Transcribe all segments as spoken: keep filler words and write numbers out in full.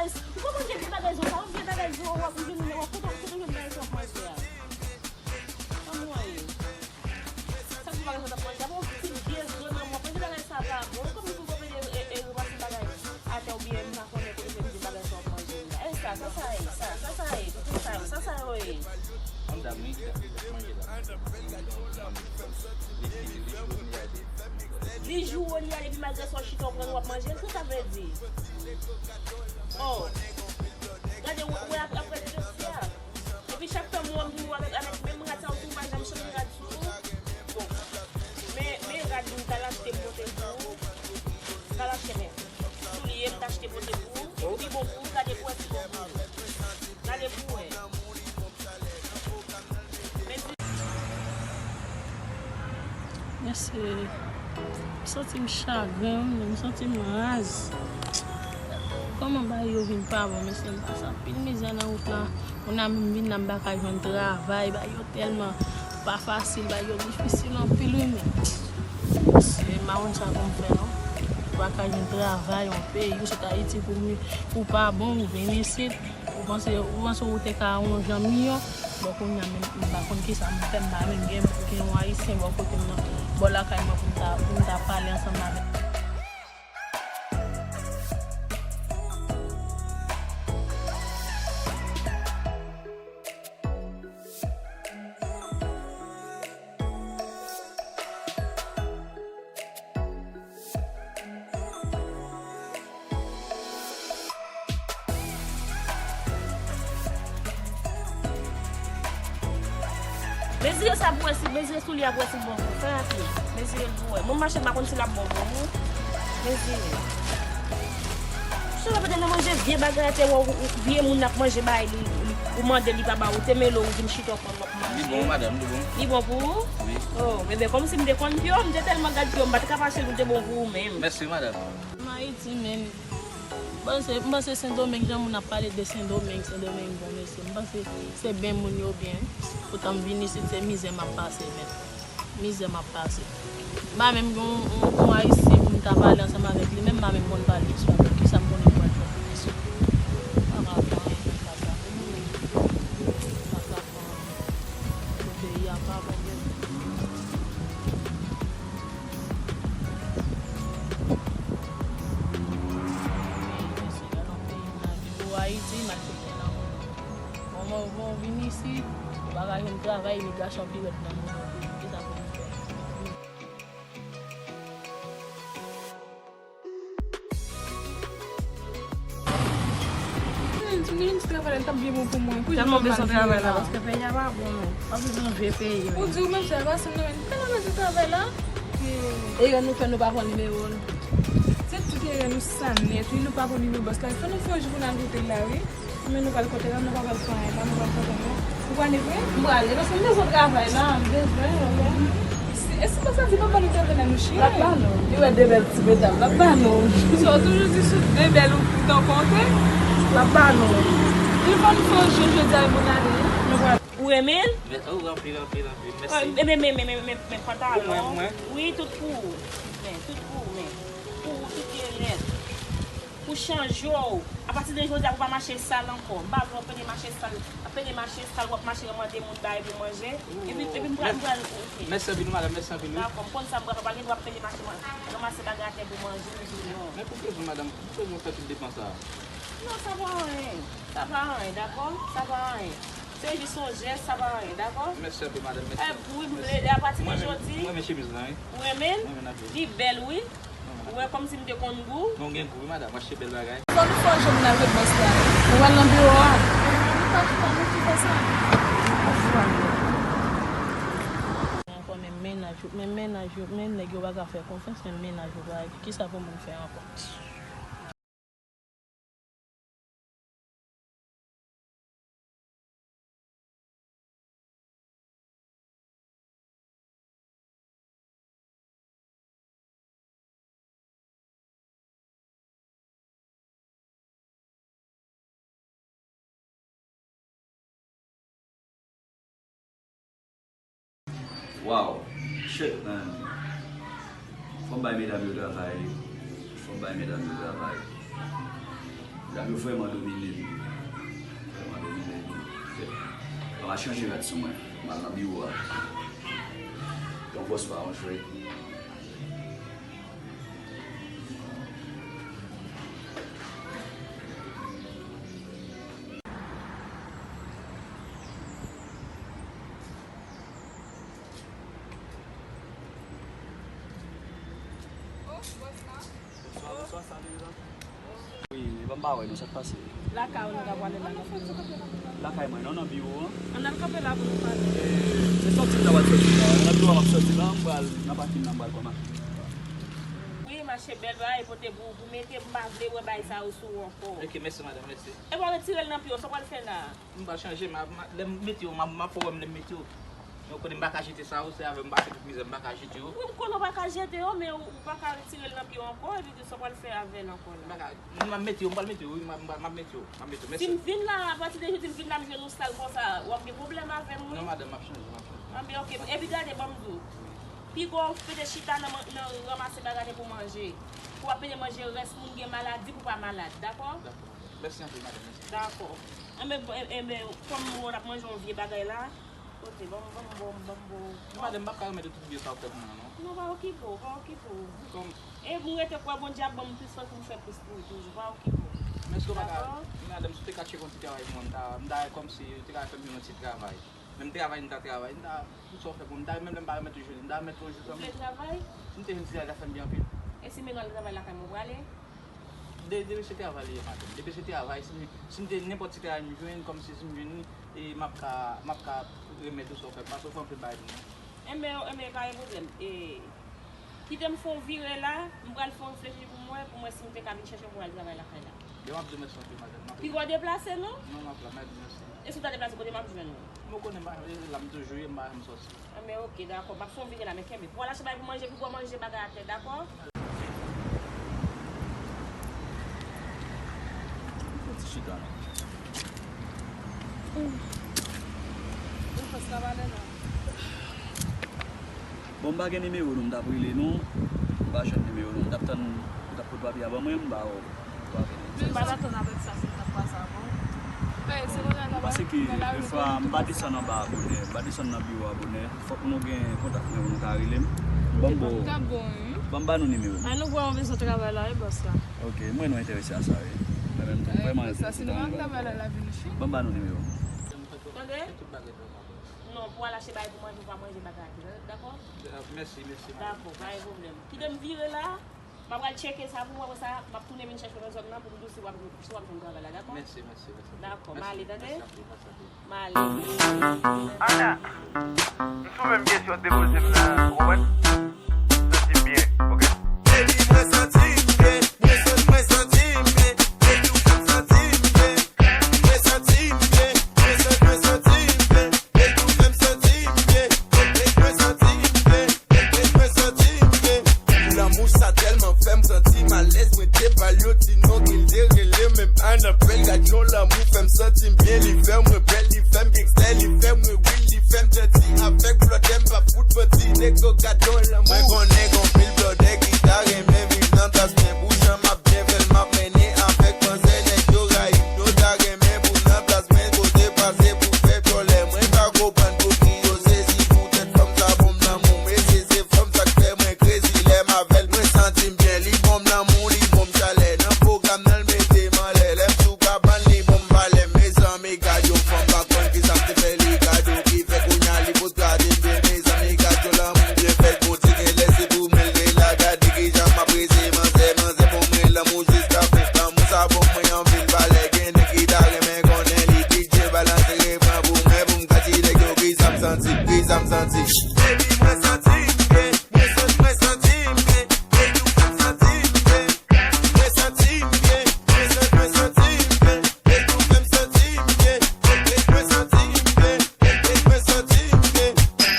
Ou pa manje vye bagay zo sa, vye bagay zo w ap jwenn, w ap kote, kote w jwenn bagay sa w ap manje a? Anmwey. Sa se bagay sa w t ap manje a? Bon, ti vye zo nan w ap manje bagay sa pa bon. Kòman pou w pede e, e, ranmase bagay atè oubyen m pa konnen kote w jwenn vye bagay sa w ap manje a? E sa, sa sa ye, sa, sa sa ye, tout sa yo, sa sa yo ye. Li jou li ale, epi malgre sa w chita w pran l w ap manje l, sa sa vle di? Oh. Gade, w wè ap, ap rete jodi a. Epi chak tan m wè m di w avèk, avèk menm rad sa w tou, w pa janm chanje rad sou ou. Bon. Men, men rad m t al achte m pote pou ou. M t al achte men. Soulye m t achte pote pou ou. Pi bon pou ou, gade pou wè si bon pou ou. Gade pou wè. Mesye, m santi m chagren, m santi m raz. Kòman bagay yo vin pa bon, mesye, m pase anpil mizè nan wout la. Moun nan menm vin la, m pa ka jwenn travay, bagay yo tèlman pa fasil, bagay yo difisil anpil, wi, men. Mesye, m pa konn sa pou m fè, non. Ou pa ka jwenn travay, yon peyi, ou sot Ayiti pou, pou pa bon, ou vin isit. Ou panse, ou panse ou te ka yon jan miyò? Bon, kounye a menm, m pa konn kisa m fè, m pa menm gen, gen yon ayisyen bò kote m nan, bò lakay mwen pou m ta, pou m ta pale ansanm avè l. Mezire sa pou wè si, mezire soulye a pou wè si l bon pou ou. Fè rapid. Mezire l pou wè. Mwen mache m pa konn si l ap bon pou ou. Mezire. Chè la pete nan manje vye bagay atè, wè ou, ou, vye moun ap manje bay li, li, ou mande li pa ba ou, te mele w, ou vin chita w pran l w ap manje. Li bon, madanm, li bon. Li bon pou ou? Wi. Oh, bebe, kòmsi m te konn pye w, m te tèlman gad pye w, m pa t ka fache l pou l te bon pou ou menm. Mèsi, madanm. M Ayiti, men. M panse, m panse Sendomeng, jan moun ap pale de Sendomeng, Sendomeng bon mesye. M panse se ben moun yo byen. Poutan m vin isit, se mizè m ap pase, men. Mizè m ap pase. M pa menm gen yon, yon, yon ayisyen pou m ta pale ansanm avèk li, menm m pa menm konn pale espanyòl. Kisa m konnen pou al fè pou mesye? M pa ka fè anyen, m pa ka fè anyen. M pa ka fè anyen. Pou peyi a pa bon, men. Peyi, mesye, gade yon peyi m nan vin. Ou Ayiti, malfektè nan moun. Bon, bon, bon, vin isit, ou pa ka jwenn travay, imigrasyon pi rèd nan moun nan peyi. Kisa pou nou fè? Hmm, si m te jwenn ti travay la, li t ap byen bon pou mwen. Pou jan m ap mal viv la. Tèlman bezwen travay la, paske peyi a pa bon, men. W ap viv nan vye peyi, men. Ou di ou menm, sa pa sanble, men. Tèlman bezwen travay la. Hmm. Erè nou fè, nou pa pran nimewo l. Se tout erè nou sa nèt, wi, nou pa pran nimewo bòs la. Fò nou fè yon jou pou n al kote l la, wi. Men nou pral kote la, nou pa pral fè anyen la, nou pral kote nou. Ou prale vre? M prale, paske m bezwen travay la, m bezwen, ok? Si, e si pa sa di, papa nou te vle nou chire. L ap ba nou. Li wè de bèl ti medam, l ap ba nou. Sa w toujou di sou de bèl ou tan konte. L ap ba nou. Li fò nou fè yon jou jodi a pou n ale. Nou pral. Ou renmen l? Mè, oh, anpil, anpil, anpil. Mèsi. Men, men, men, men, men, men, men pantalon. Pou mwen, mwen. Wi, tout pou ou. Men, tout pou ou, men. Pou ou, tout byen nèt. Pou chanje w. Apati de jodi a, pou pa mache sal ankò. M pa vle w pede mache sal. Ap pede mache sal, w ap mache mande moun bagay pou manje. Epi, epi m pral, m pral, ok. Mèsi anpil, madanm, mèsi anpil, wi. Dakò, m konn sa m pral fè, pa gen dwa ap pede mache man-, ranmase bagay atè pou manje, m di non. Men pou ki rezon, madanm, pou ki rezon w fè tout depans sa a? Non, sa pa anyen. Sa pa anyen, dakò? Sa pa anyen. Se jis yon jès, sa pa anyen, dakò? Mèsi anpil, madanm, mèsi. Eh, wi, m vle, apati de jodi. Mwen renmen chemiz lan, wi. Ou renmen l? Mwen renmen l anpil. Li bèl, wi. Ou wè kòmsi m te konn gou? Non, gen gou, wi, madanm. M achte bèl bagay. Fò nou fè yon jou pou n al wè bòs la. Nou pral nan biwo a. Nou pa chita, nou ki fè sa. Ankò, men mennaj yo, men mennaj yo, men nèg yo pa ka fè konfyans, men mennaj yo pa, kisa pou moun fè ankò? Wow, shit, man. Fò m bay medam yo travay. Fò m bay medam yo travay. Dam yo vrèman domine m. Vrèman domine m. Fè, fò m al chanje rad sou mwen. M al nan biwo a. Yon bòs pa yon jwèt. Oh, bòs la. Bonswa, bonswa, salut, Jean. Wi, men ban m ba wè nou, sa k pase? Lakay ou nou ta prale la, nan biwo. Lakay mwen, non, nan biwo an. Ann al kanpe la pou nou pale. E, se sòti m ta pral sòti la. Nan biwo a m ap sòti la, m pral nan pakin nan, m pral pran mache. Wi, mache bèl bagay, pote pou, pou mete, m pa vle wè bagay sa yo sou ou ankò. Ok, mèsi, madanm, mèsi. E pa retire l nan pye w, sa w pral fè la? M pral chanje, m a, m a, lè m mete yo, m a, m a fè w wè m lè m mete yo. Men w konnen m pa ka jete sa yo, se avè m pase tout mizè, m pa ka jete yo. Wi, m konnen w pa ka jete yo, men ou, ou pa ka retire l nan pye w ankò, epi di sa w pral fè avè l ankò la. M pa ka, m ap mete yo, m pral mete yo, wi, m a, m a, m ap mete yo, m ap mete yo. Si m vin la, apati de jodi m vin la, m jwenn ou sal konsa, w ap gen pwoblèm avè m, wi. Non, madanm, m ap chanje, m ap chanje. Anben, ok, epi gade, ban m di w. Pi gwo w fete chita nan, nan ranmase bagay pou manje. Pou w ap mete manje rès moun gen maladi pou pa malad, dakò? Dakò. Mèsi anpil, madanm, mèsi. Dakò. Enben, bon, en-, enben, kòm w ap manje yon vye bagay la, kote, ban m, ban m, ban m, ban m, ban m. Non, madanm, m p ap ka remèt ou tout vye sa w fè pou mwen, non. Non, pa okipe w, pa okipe w. Kòm. E m rete kwè Bondye ap ban m plis fòs pou m fè plis pou ou toujou, pa okipe w. Men èske w pa ka, dakò? Madanm, si w te ka tcheke yon ti travay pou mwen, m ta, m ta kòmsi, ou te ka fè m yon ti travay. Menm travay m ta travay, m ta, pou sa w fè pou m, m ta, menm lè m pa remèt ou jodi, m ta remèt ou yon jou kanmenm. Ou vle travay? Si m te jwenn ti travay, ta fè m byen anpil. E si m te al travay lakay mwen, ou prale? De, depi se travay li ye, madanm. Depi se travay, si m, si m te nenpòt ti travay m jwenn, kòmsi si m jwenn li, e m ap ka, m ap ka remèt ou sa w fè m, paske w fè anpil bagay pou mwen. Enben, enben, pa gen pwoblèm. E, kite m fè yon vire la, m pral fè yon reflechi pou m wè, pou m wè si m te ka vin chèche w pou al travay lakay la. Yo, m ap di w mèsi anpil, madanm. M ap... Pi gwo deplase, non? Non, m ap la, m ap di w mèsi. E si w ta deplase, kote m ap jwenn ou? Bon, konnen m pa, e la m toujou ye, m pa janm sòti. Enben, ok, dakò, m ap fè yon vire la, men kenbe. Pou al achte bagay pou manje, pi gwo manje bagay atè, dakò? Ti chita la. Ou fè sa valè la. Bon, m pa gen nimewo nou, m t ap rele nou, m pa jwenn nimewo nou, m t ap tann, ou t ap pot papye a ban mwen, m ba ou papye nou. M pa t atann avèk sa, se m t ap pase avan. Paske defwa, m pa desann anba a bonè, m pa desann nan biwo a bonè. Fòk nou gen kontak mwen pou nou ka rele m. Ban m ba w, ban m ba nou nimewo nou. An nou wè w bezwen travay la, wi, bòs la. Ok, mwen nou enterese a sa, wi. Mwen menm tou, m vrèman enterese nan travay la. Ban m ba nou nimewo nou. Tande? Non, pou al achte bagay pou manje, ou pa manje bagay atè, dakò? Mèsi, mèsi, madanm. Dakò, pa gen pwoblèm. Kite m vire la, m ap al tcheke sa pou mwen, apre sa, m ap tounen vin chèche w nan zòn nan pou m di w si w ap, si w ap jwenn travay la, dakò? Mèsi, mèsi, mèsi. Dakò, m ale, tande? Mèsi anpil, mèsi anpil. M ale. Ana, m sou menm kesyon w te poze m nan, ou konprann? M santi m byen, ok? Baby, mwen santi m byen, mwen santi, mwen santi m byen, baby, ou fè m santi m byen. Mwen santi m byen, mwen san-, mwen santi m byen, baby, ou fè m santi m byen, baby, mwen santi m byen, baby, mwen santi m byen. Lanmou sa tèlman fè m santi m alèz, mwen te ba l yon ti non, ki l te rele menm Anabèl. Gad jan lanmou fè m santi m byen, li fè mwen bèl, li fè m gangstè, li fè mwen real, li fè m janti avèk blòdè, m pa fout manti, nego, gad jan lanmou. Mwen konnen gon pil blòdè ki ta renmen viv nan tas mwen, pou jan m ap byen fè l, m ap mennen avèk manzè, nèg yo rayi m, yo ta renmen pou m nan plas mwen, kote pase pou fè vòlè, mwen pa konprann pou ki yo sezi, poutèt fanm sa bon m lanmou, mesye, se fanm sa k fè mwen krezi, lè m avè l, mwen santi m byen, li bon m lanmou, li bon m chalè, nan pwogram nan l mete m anlè, lè m sou kabann, li bon m valè, mezanmi, gad yon fanm pa konn kisa m te fè li, gad yon ki fè kounya li pot gade m byen, mezanmi, gad yon lanmou byen fèt, Bondye gen lè se pou mwen l te la, gade kijan m ap reze, manzè, manzè, bon mwen lanmou jiska fen, lanmou sa bon mwen anpil valè, gen nèg ki ta renmen konnen li, D J balanse refren pou mwen, pou m ka ti nèg yo, kisa m santi, kisa m santi. Baby, mwen santi m byen, mwen san-, mwen santi m byen, baby, ou fè m santi m byen. Mwen santi m byen, mwen san-, mwen santi m byen, baby, ou fè m santi m byen, mwen santi m byen, mwen santi m byen.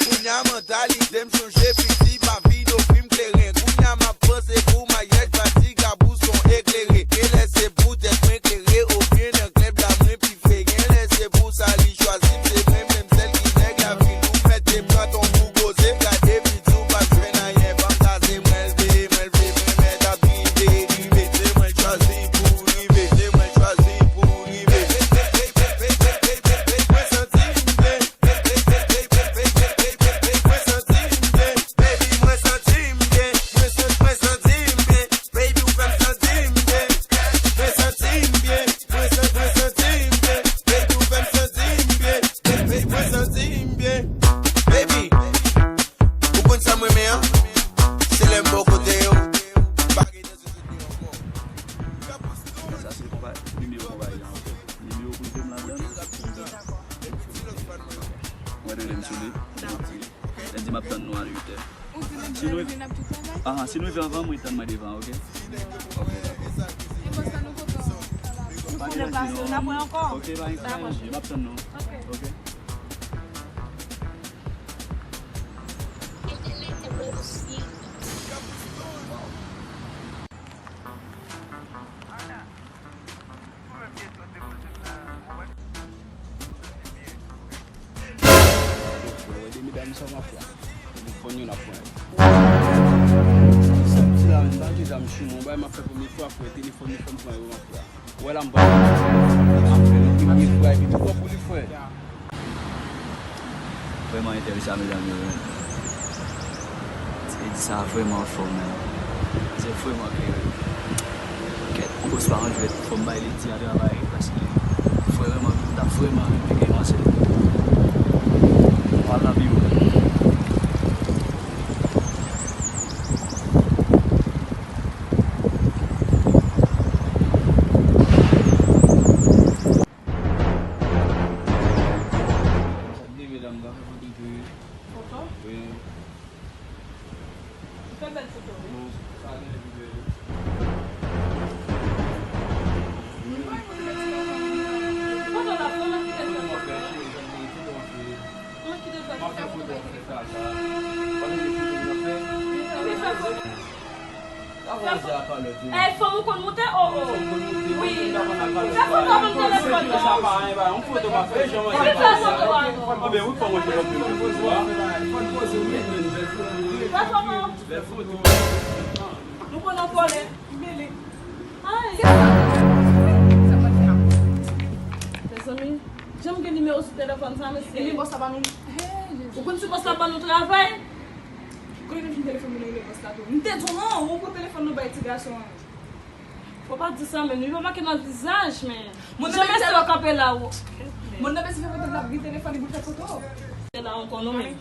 Kounya mantalite m chanje, piti pa vin ofri m kleren, kounya m ap panse pou maryaj, pati gabouson eklere, genlè se poutèt mwen klere, oubyen nan klèb la mwen pi fè, genlè se pou sa li chwazi m, se mwen menm sèl ki nèg lavi, nou mèt te pran ton pou koze, gade Rele m sou li. Lè di m ap tann nou a uit è. Si nou, aha, si nou rive anvan, mwen tann mwen devan, oke? Oke, dakò. Pa gen anyen, non. Oke, pa gen anyen, m ap tann nou. Oke. Wè de medam sa w ap fè a. Telefòn yo n ap pran yo. Sòti la menm, pa gen zam sou mwen. Bay m ap fè premye fwa, frè, telefòn yo fè m pran yo, m ap fè a. Wè la m pran. M ap fè l premye fwa, epi m pran pou li, frè. Vrèman enterese a medam yo, men. Ti di sa vrèman anfòm, men. Se vrèman ke, kèt, pwopozisyon pa rantre, fò m bay li ti a travay, paske vrèman, m t ap vrèman renmen gen yon ansèt. Pral nan biwo. Sa de medam ka fè foto tou wi. Foto? Wi. Ou fè bèl foto wi. Non, sa gen pi bèl wi. Foto la, foto la ki bèl foto. Mwen ki te fè foto bay telefòn. Epi fè foto. Èy, fanm ou konn moute? O, o. Wi. Fè foto ban m telefòn nan. Fè foto a non. Fè foto. Nou konn anpòle. Ay. Mezanmi, jan m gen nimewo sou telefòn sa, mesye. Epi bòs la ban nou. Ou konn si bòs la ban nou travay? Kote w te jwenn telefòn pou nou rele bòs la tou? M te di w non, ou pran telefòn nou bay ti gason an. Fò pa di sa menm, li pa make nan vizaj, men. Moun nan menm se yo kanpe la, ou. Moun nan menm se fè foto, l ap gen telefòn li pou l fè foto. Se la ankò non, men.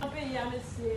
Nan peyi a, mesye.